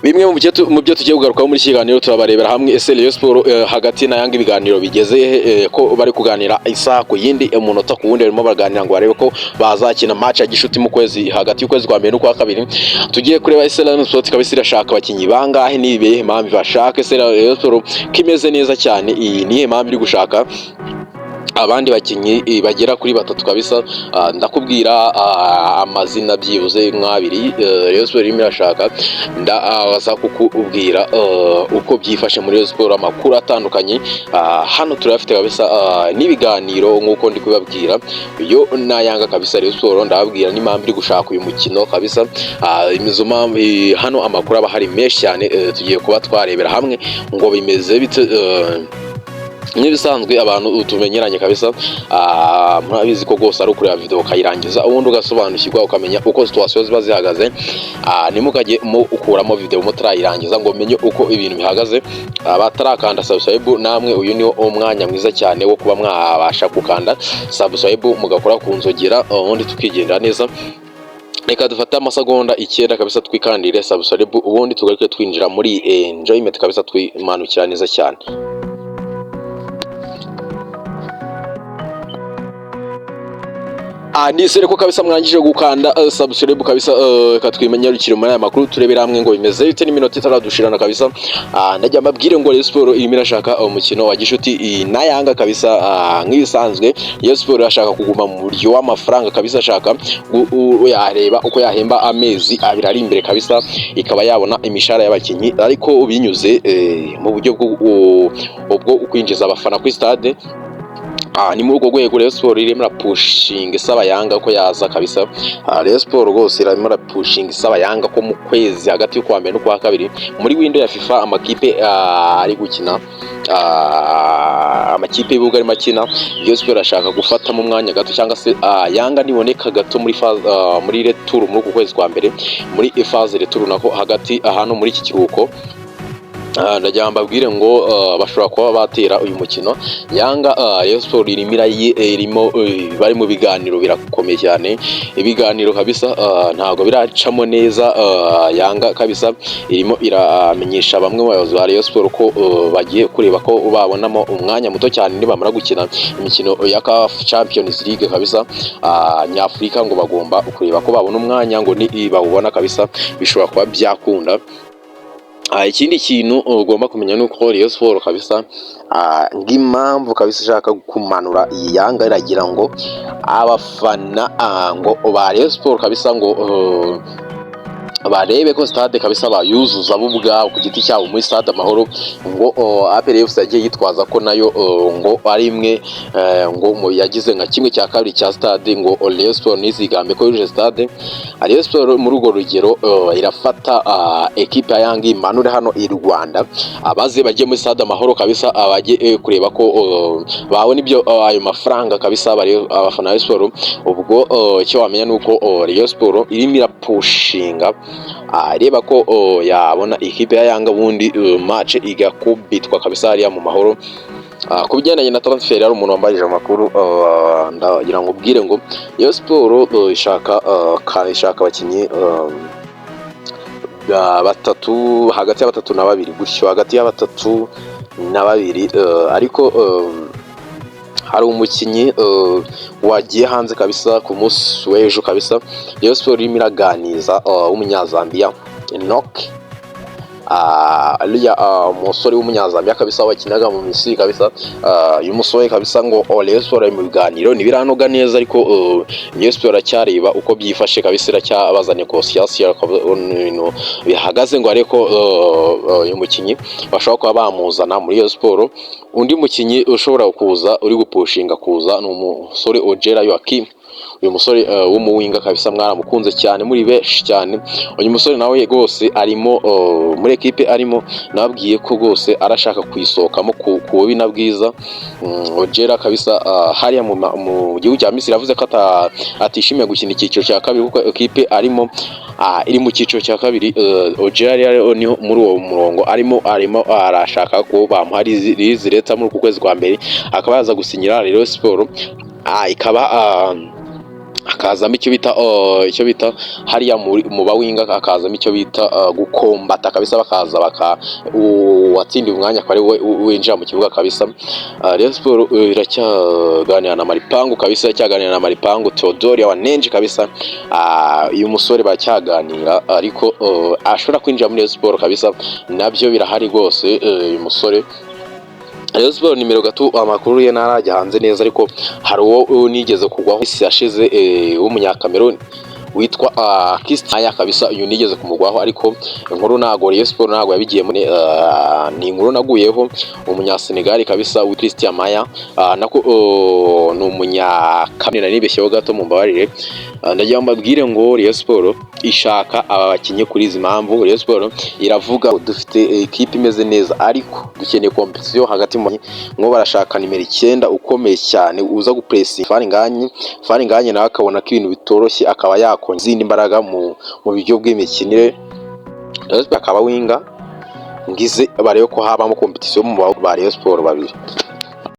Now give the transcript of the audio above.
Bimwe mu byo tugiye kugarukaho muri iki kiganiro, turabarebera hamwe ese Rayon Sport hagati na Yanga ibiganiro bigeze he, ko bari kuganira isaha ku yindi, umunota ku wundi, barimo baraganira ngo barebe ko bazakina match ya gishuti mu kwezi, hagati y'ukwezi kwa mbere n'ukwa kabiri. Tugiye kureba ese Rayon Sport ikaba irashaka abakinnyi bangahe, ni ibihe mpamvu bashaka, ese Rayon Sport ko imeze neza cyane, iyi nihe mpamvu iri gushaka abandi bakinnyi bagera kuri batatu kabisa. Ndakubwira amazina byibuze nk'abiri Rayon Sport irimo irashaka. Ndaza kukubwira uko byifashe muri Rayon Sport, amakuru atandukanye hano turayafite kabisa, n'ibiganiro nk'uko ndi kubabwira yo na Yanga kabisa. Rayon Sport ndababwira n'impamvu iri gushaka uyu mukino kabisa. Izo mpamvu, hano amakuru aba ahari menshi cyane. Tugiye kuba twarebera hamwe ngo bimeze bite. Nk'ibisanzwe abantu tumenyeranye kabisa, murabizi ko rwose ari ukureba video ukayirangiza, ubundi ugasobanukirwa, ukamenya uko situation ziba zihagaze. Ntimukajye mukuramo video mutarayirangiza ngo menye uko ibintu bihagaze. Batarakanda subscribe namwe, uyu ni umwanya mwiza cyane wo kuba mwabasha gukanda subscribe, mugakora ku nzogera, ubundi tukigendera neza. Reka dufate amasegonda 9 kabisa, twikandire subscribe, ubundi tugaruke twinjira muri enjoyment kabisa, twimanukira neza cyane. Nizere ko kabisa mwangije gukanda subscribe kabisa. Reka twimenyarukire muri aya makuru, turebera hamwe ngo bimeze bite n'iminota itaradushirana kabisa. Ndajya mbabwire ngo Rayon Sport irimo irashaka umukino wa gishuti na Yanga kabisa. Nk'ibisanzwe Rayon Sport irashaka kuguma mu buryo w'amafaranga kabisa, ashaka yareba uko yahemba amezi 2 ari imbere kabisa, ikaba yabona imishahara y'abakinnyi, ariko binyuze mu buryo bwo kwinjiza abafana kuri stade. Ni muri urwo rwego Rayon Sport irimo irapushinga isaba Yanga ko yaza kabisa. Rayon Sport rwose irimo irapushinga isaba Yanga ko mu kwezi hagati y'ukwa mbere n'ukwa kabiri, muri window ya FIFA, amakipe ari gukina, amakipe y'ibihugu arimo akina, Rayon Sport irashaka gufatamo umwanya gato, cyangwa se Yanga niboneka gato muri phase, muri retour muri uku kwezi kwa mbere, muri phase retour nako, hagati hano muri iki kiruhuko. Ndagira mbabwire ngo bashobora kuba batera uyu mukino Yanga. Rayon Sport irimo irimo, bari mu biganiro birakomeye cyane, ibiganiro kabisa ntabwo biracamo neza. Yanga kabisa irimo iramenyesha bamwe mu bayobozi ba Rayon Sport ko bagiye kureba ko babonamo umwanya muto cyane nibamara gukina imikino ya CAF Champions League kabisa, nyafurika, ngo bagomba kureba ko babona umwanya, ngo ni bawubona kabisa bishobora kuba byakunda. Ikindi kintu ugomba kumenya ni uko Rayon Sport kabisa, ng'impamvu kabisa ishaka kumanura iyi Yanga, iragira ngo abafana ngo ba Rayon Sport kabisa ngo barebe ko stade kabisa bayuzuza bo ubwabo ku giti cyabo muri Stade Amahoro. Ngo APR FC yagiye yitwaza ko nayo ngo ari imwe ngo yagize nka 1/2 cya stade, ngo Rayon Sport ntizigambe ko yujuje stade. Rayon Sport muri urwo rugero irafata ekipe ya Yanga imanure hano i Rwanda, abaze bajye muri Stade Amahoro kabisa, abajye kureba ko babona ibyo ayo mafaranga kabisa abafana ba Rayon Sport. Ubwo icyo wamenya ni uko Rayon Sport irimo irapushinga, reba ko yabona ikipe ya Yanga, ubundi match igakubitwa kabisa hariya mu Mahoro. Ku bigendanye na transfer, hari umuntu wambajije amakuru, ndagira ngo ubwire ngo Rayon Sport ishaka abakinnyi batatu, hagati ya batatu na babiri gutyo, hagati ya batatu na babiri, ariko hari umukinnyi wagiye hanze kabisa ku munsi w'ejo kabisa Rayon Sport irimo iraganiza, w'umunyazambiya Enoch. Ariya umusore w'umunyazambiya kabisa wakinaga mu Misiri kabisa. Uyu musore kabisa ngo Rayon Sport ari mu biganiro, ntibiranoga neza, ariko Rayon Sport iracyareba uko byifashe kabisa, iracyabaza négociation ibintu bihagaze, ngo ariko uyu mukinnyi bashobora kuba bamuzana muri Rayon Sport. Undi mukinnyi ushobora kuza, uri gupushinga kuza, ni umusore Ojera Joachim. Uyu musore w'umuwinga kabisa mwaramukunze cyane muri benshi cyane. Uyu musore nawe rwose arimo muri ekipe arimo, nababwiye ko rwose arashaka kuyisohokamo ku bubi na bwiza. Ojera kabisa hariya mu gihugu cya Misiri yavuze ko atishimiye gukina icyiciro cya kabiri, kuko ekipe arimo iri mu cyiciro cya kabiri. Ojera rero niho muri uwo murongo arimo arashaka ko bamuha release letter muri uku kwezi kwa mbere, akaba yaza gusinyira Rayon Sport, ikaba Hakazamo icyo bita hariya mu bawinga, hakazamo icyo bita gukombata kabisa, bakaza baka uwatsindiye umwanya akaba ari we winjira mu kibuga kabisa. Rayon Sport iracyaganira na Maripangu kabisa, iracyaganira na Maripangu Theodore Wanenje kabisa. Uyu musore baracyaganira, ariko ashobora kwinjira muri Rayon Sport kabisa, nabyo birahari rwose. Uyu musore Rayon Sport nimero gato, amakuru ye ntarajya hanze neza, ariko hari uwo nigeze kugwaho isi yashize w'Umunyakameruni witwa Christian Aya kabisa. Uyu nigeze kumugwaho, ariko inkuru ntago Rayon Sport ntago yabigiye muri ni inkuru naguyeho, Umunyasenegali kabisa wa Christian Maya, nako ni Umunyakameruni, nibeshyeho gato, mumbabarire. Ndagira ngo mbabwire ngo Rayon Sport ishaka aba bakinnyi kuri izi mpamvu. Rayon Sport iravuga: dufite ekipe imeze neza, ariko dukeneye competition hagati mu ngo. Barashaka nimero 9 ukomeye cyane uza gupressinga Faringanye. Faringanye nawe akabona ko ibintu bitoroshye, akaba yakongera izindi mbaraga mu buryo bw'imikinire. Rayon Sport akaba winga ngize barebe ko habamo competition mu ba Rayon Sport babiri.